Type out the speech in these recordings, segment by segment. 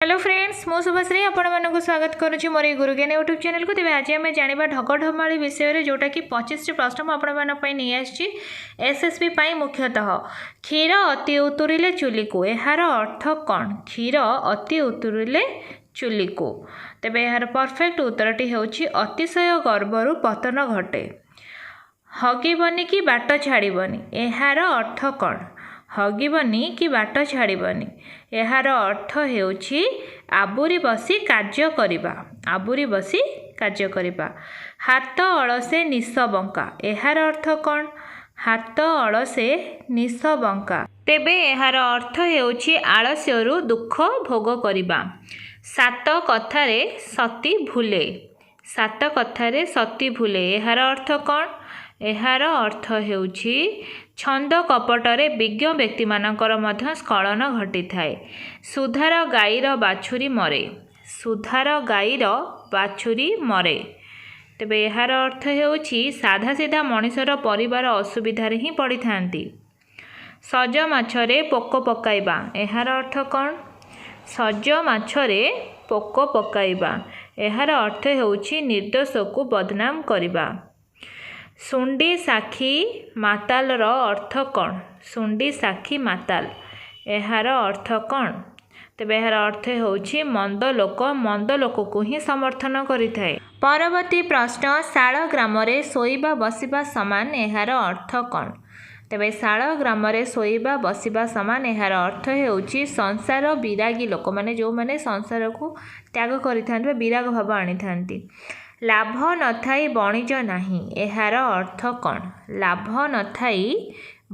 Hello friends, ମୁଁ ଶୁଭଶ୍ରୀ ଆପଣମାନଙ୍କୁ ସ୍ୱାଗତ କରୁଛି ମୋର ଏଇ ଗୁରୁଜ୍ଞାନ ୟୁଟ୍ୟୁବ୍ ଚ୍ୟାନେଲକୁ। ତେବେ ଆଜି ଆମେ ଜାଣିବା ଢଗଢମାଳି ବିଷୟରେ, ଯେଉଁଟାକି 25ଟି ପ୍ରଶ୍ନ ମୁଁ ଆପଣମାନଙ୍କ ପାଇଁ ନେଇ ଆସିଛି ଏସ୍ଏସ୍ବି ପାଇଁ ମୁଖ୍ୟତଃ। କ୍ଷୀର ଅତି ଉତୁରିଲେ ଚୁଲିକୁ, ଏହାର ଅର୍ଥ କ'ଣ? କ୍ଷୀର ଅତି ଉତୁରିଲେ ଚୁଲିକୁ। ତେବେ ଏହାର ପରଫେକ୍ଟ ଉତ୍ତରଟି ହେଉଛି ଅତିଶୟ ଗର୍ବରୁ ପତନ ଘଟେ। ହଗିବନି କି ବାଟ ଛାଡ଼ିବନି, ଏହାର ଅର୍ଥ କ'ଣ? ହଗିବନି କି ବାଟ ଛାଡ଼ିବନି, ଏହାର ଅର୍ଥ ହେଉଛି ଆବୁରି ବସି କାର୍ଯ୍ୟ କରିବା, ଆବୁରି ବସି କାର୍ଯ୍ୟ କରିବା। ହାତ ଅଳସେ ନିଶ ବଙ୍କା, ଏହାର ଅର୍ଥ କ'ଣ? ହାତ ଅଳସେ ନିଶ ବଙ୍କା। ତେବେ ଏହାର ଅର୍ଥ ହେଉଛି ଆଳସ୍ୟରୁ ଦୁଃଖ ଭୋଗ କରିବା। ସାତ କଥାରେ ସତୀ ଭୁଲେ, ସାତ କଥାରେ ସତୀ ଭୁଲେ, ଏହାର ଅର୍ଥ କ'ଣ? ଏହାର ଅର୍ଥ ହେଉଛି ଛନ୍ଦ କପଟରେ ବିଜ୍ଞ ବ୍ୟକ୍ତିମାନଙ୍କର ମଧ୍ୟ ସ୍ଖଳନ ଘଟିଥାଏ। ସୁଧାର ଗାଈର ବାଛୁରୀ ମରେ, ସୁଧାର ଗାଈର ବାଛୁରୀ ମରେ। ତେବେ ଏହାର ଅର୍ଥ ହେଉଛି ସାଧାସିଧା ମଣିଷର ପରିବାର ଅସୁବିଧାରେ ହିଁ ପଡ଼ିଥାନ୍ତି। ସଜ ମାଛରେ ପୋକ ପକାଇବା, ଏହାର ଅର୍ଥ କ'ଣ? ସଜ ମାଛରେ ପୋକ ପକାଇବା, ଏହାର ଅର୍ଥ ହେଉଛି ନିର୍ଦ୍ଦୋଷକୁ ବଦନାମ କରିବା। ଶୁଣ୍ଡି ସାକ୍ଷୀ ମାତାଲର ଅର୍ଥ କ'ଣ? ଶୁଣ୍ଡି ସାକ୍ଷୀ ମାତାଲ, ଏହାର ଅର୍ଥ କ'ଣ? ତେବେ ଏହାର ଅର୍ଥ ହେଉଛି ମନ୍ଦ ଲୋକ ମନ୍ଦ ଲୋକକୁ ହିଁ ସମର୍ଥନ କରିଥାଏ। ପରବର୍ତ୍ତୀ ପ୍ରଶ୍ନ, ଶାଳ ଗ୍ରାମରେ ଶୋଇବା ବସିବା ସମାନ, ଏହାର ଅର୍ଥ କ'ଣ? ତେବେ ଶାଳ ଗ୍ରାମରେ ଶୋଇବା ବସିବା ସମାନ, ଏହାର ଅର୍ଥ ହେଉଛି ସଂସାର ବିରାଗୀ ଲୋକମାନେ, ଯେଉଁମାନେ ସଂସାରକୁ ତ୍ୟାଗ କରିଥାନ୍ତି ବା ବିରାଗ ଭାବ ଆଣିଥାନ୍ତି। ଲାଭ ନଥାଇ ବଣିଜ ନାହିଁ, ଏହାର ଅର୍ଥ କ'ଣ? ଲାଭ ନଥାଇ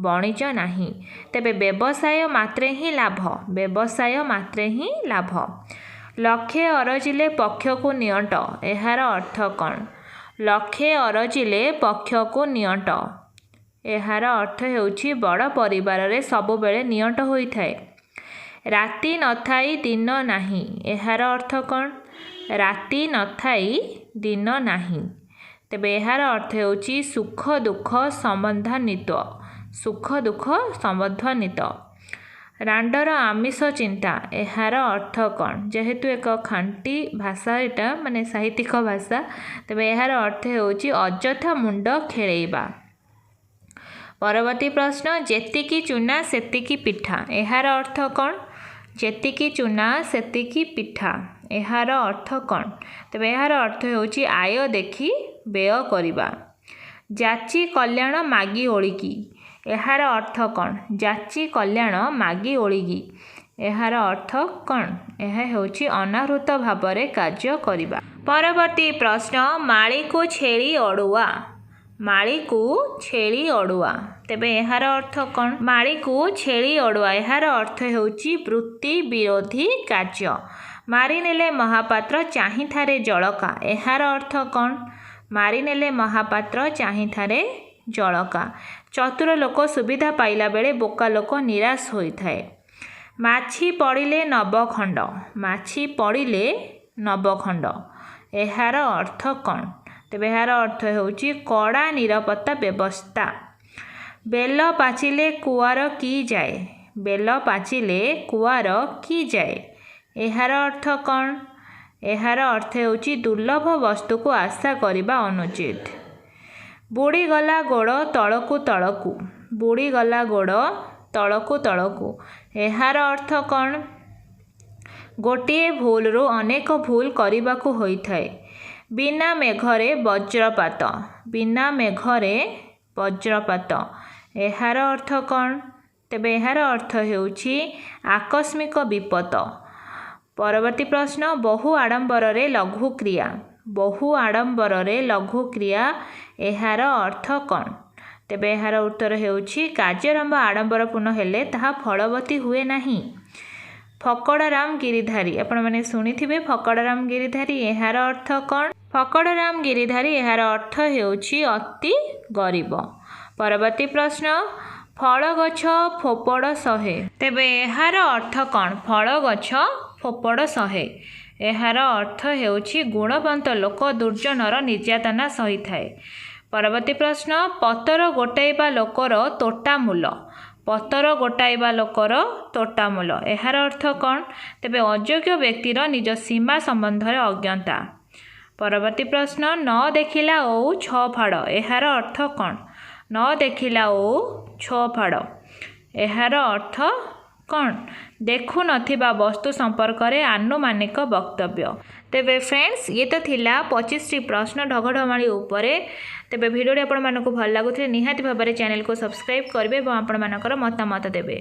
ବଣିଜ ନାହିଁ। ତେବେ ବ୍ୟବସାୟ ମାତ୍ରେ ହିଁ ଲାଭ, ବ୍ୟବସାୟ ମାତ୍ରେ ହିଁ ଲାଭ। ଲକ୍ଷେ ଅରଜିଲେ ପକ୍ଷକୁ ନିଅଣ୍ଟ, ଏହାର ଅର୍ଥ କ'ଣ? ଲକ୍ଷେ ଅରଜିଲେ ପକ୍ଷକୁ ନିଅଣ୍ଟ, ଏହାର ଅର୍ଥ ହେଉଛି ବଡ଼ ପରିବାରରେ ସବୁବେଳେ ନିଅଣ୍ଟ ହୋଇଥାଏ। ରାତି ନଥାଇ ଦିନ ନାହିଁ, ଏହାର ଅର୍ଥ କ'ଣ? ରାତି ନଥାଇ ଦିନ ନାହିଁ। ତେବେ ଏହାର ଅର୍ଥ ହେଉଛି ସୁଖ ଦୁଃଖ ସମ୍ବନ୍ଧାନ୍ୱିତ, ସୁଖ ଦୁଃଖ ସମ୍ବନ୍ଧାନ୍ୱିତ। ରାଣ୍ଡର ଆମିଷ ଚିନ୍ତା, ଏହାର ଅର୍ଥ କ'ଣ? ଯେହେତୁ ଏକ ଖାଣ୍ଟି ଭାଷା ଏଇଟା, ମାନେ ସାହିତ୍ୟିକ ଭାଷା, ତେବେ ଏହାର ଅର୍ଥ ହେଉଛି ଅଯଥା ମୁଣ୍ଡ ଖେଳେଇବା। ପରବର୍ତ୍ତୀ ପ୍ରଶ୍ନ, ଯେତିକି ଚୁନା ସେତିକି ପିଠା, ଏହାର ଅର୍ଥ କ'ଣ? ଯେତିକି ଚୁନା ସେତିକି ପିଠା, ଏହାର ଅର୍ଥ କ'ଣ? ତେବେ ଏହାର ଅର୍ଥ ହେଉଛି ଆୟ ଦେଖି ବ୍ୟୟ କରିବା। ଯାଚି କଲ୍ୟାଣ ମାଗି ଓଳିକି, ଏହାର ଅର୍ଥ କ'ଣ? ଯାଚି କଲ୍ୟାଣ ମାଗି ଓଳିକି, ଏହାର ଅର୍ଥ କ'ଣ? ଏହା ହେଉଛି ଅନାହୃତ ଭାବରେ କାର୍ଯ୍ୟ କରିବା। ପରବର୍ତ୍ତୀ ପ୍ରଶ୍ନ, ମାଳିକୁ ଛେଳି ଅଡ଼ୁଆ, ମାଳିକୁ ଛେଳି ଅଡ଼ୁଆ। ତେବେ ଏହାର ଅର୍ଥ କ'ଣ? ମାଳିକୁ ଛେଳି ଅଡ଼ୁଆ, ଏହାର ଅର୍ଥ ହେଉଛି ବୃତ୍ତି ବିରୋଧୀ କାର୍ଯ୍ୟ। ମାରିନେଲେ ମହାପାତ୍ର ଚାହିଁଥାରେ ଜଳକା, ଏହାର ଅର୍ଥ କ'ଣ? ମାରିନେଲେ ମହାପାତ୍ର ଚାହିଁଥାରେ ଜଳକା। ଚତୁର ଲୋକ ସୁବିଧା ପାଇଲା ବେଳେ ବୋକା ଲୋକ ନିରାଶ ହୋଇଥାଏ। ମାଛି ପଡ଼ିଲେ ନବଖଣ୍ଡ, ମାଛି ପଡ଼ିଲେ ନବଖଣ୍ଡ, ଏହାର ଅର୍ଥ କ'ଣ? ତେବେ ଏହାର ଅର୍ଥ ହେଉଛି କଡ଼ା ନିରାପତ୍ତା ବ୍ୟବସ୍ଥା। ବେଲ ପାଚିଲେ କୁଆର କି ଯାଏ, ବେଲ ପାଚିଲେ କୁଆର କି ଯାଏ, ଏହାର ଅର୍ଥ କ'ଣ? ଏହାର ଅର୍ଥ ହେଉଛି ଦୁର୍ଲଭ ବସ୍ତୁକୁ ଆଶା କରିବା ଅନୁଚିତ। ବୁଡ଼ିଗଲା ଗୋଡ଼ ତଳକୁ ତଳକୁ, ବୁଡ଼ିଗଲା ଗୋଡ଼ ତଳକୁ ତଳକୁ, ଏହାର ଅର୍ଥ କ'ଣ? ଗୋଟିଏ ଭୁଲରୁ ଅନେକ ଭୁଲ କରିବାକୁ ହୋଇଥାଏ। ବିନା ମେଘରେ ବଜ୍ରପାତ, ବିନା ମେଘରେ ବଜ୍ରପାତ, ଏହାର ଅର୍ଥ କ'ଣ? ତେବେ ଏହାର ଅର୍ଥ ହେଉଛି ଆକସ୍ମିକ ବିପଦ। ପରବର୍ତ୍ତୀ ପ୍ରଶ୍ନ, ବହୁ ଆଡ଼ମ୍ବରରେ ଲଘୁ କ୍ରିୟା, ବହୁ ଆଡ଼ମ୍ବରରେ ଲଘୁ କ୍ରିୟା, ଏହାର ଅର୍ଥ କ'ଣ? ତେବେ ଏହାର ଉତ୍ତର ହେଉଛି କାର୍ଯ୍ୟାରମ୍ଭ ଆଡ଼ମ୍ବରପୂର୍ଣ୍ଣ ହେଲେ ତାହା ଫଳବତୀ ହୁଏ ନାହିଁ। ଫକଡ଼ରାମ ଗିରିଧାରୀ, ଆପଣମାନେ ଶୁଣିଥିବେ ଫକଡ଼ରାମ ଗିରିଧାରୀ, ଏହାର ଅର୍ଥ କ'ଣ? ଫକଡ଼ରାମ ଗିରିଧାରୀ, ଏହାର ଅର୍ଥ ହେଉଛି ଅତି ଗରିବ। ପରବର୍ତ୍ତୀ ପ୍ରଶ୍ନ, ଫଳ ଗଛ ଫୋପଡ଼ ଶହେ। ତେବେ ଏହାର ଅର୍ଥ କ'ଣ? ଫଳ ଗଛ ଫୋପଡ଼ ଶହେ, ଏହାର ଅର୍ଥ ହେଉଛି ଗୁଣବନ୍ତ ଲୋକ ଦୁର୍ଜନର ନିର୍ଯାତନା ସହିଥାଏ। ପରବର୍ତ୍ତୀ ପ୍ରଶ୍ନ, ପତର ଗୋଟାଇବା ଲୋକର ତୋଟା ମୂଲ, ପତର ଗୋଟାଇବା ଲୋକର ତୋଟାମୂଲ। ଏହାର ଅର୍ଥ କ'ଣ? ତେବେ ଅଯୋଗ୍ୟ ବ୍ୟକ୍ତିର ନିଜ ସୀମା ସମ୍ବନ୍ଧରେ ଅଜ୍ଞତା। ପରବର୍ତ୍ତୀ ପ୍ରଶ୍ନ, ନ ଦେଖିଲା ଓଉ ଛଅ ଫାଡ଼। ଏହାର ଅର୍ଥ କ'ଣ? ନ ଦେଖିଲା ଓଉ ଛଅ ଫାଡ଼, ଏହାର ଅର୍ଥ କ'ଣ? ଦେଖୁନଥିବା ବସ୍ତୁ ସମ୍ପର୍କରେ ଆନୁମାନିକ ବକ୍ତବ୍ୟ। ତେବେ ଫ୍ରେଣ୍ଡସ୍, ଇଏ ତ ଥିଲା 25ଟି ପ୍ରଶ୍ନ ଢଗଢମାଳି ଉପରେ। ତେବେ ଭିଡ଼ିଓଟି ଆପଣମାନଙ୍କୁ ଭଲ ଲାଗୁଥିଲେ ନିହାତି ଭାବରେ ଚ୍ୟାନେଲକୁ ସବସ୍କ୍ରାଇବ୍ କରିବେ ଏବଂ ଆପଣମାନଙ୍କର ମତାମତ ଦେବେ।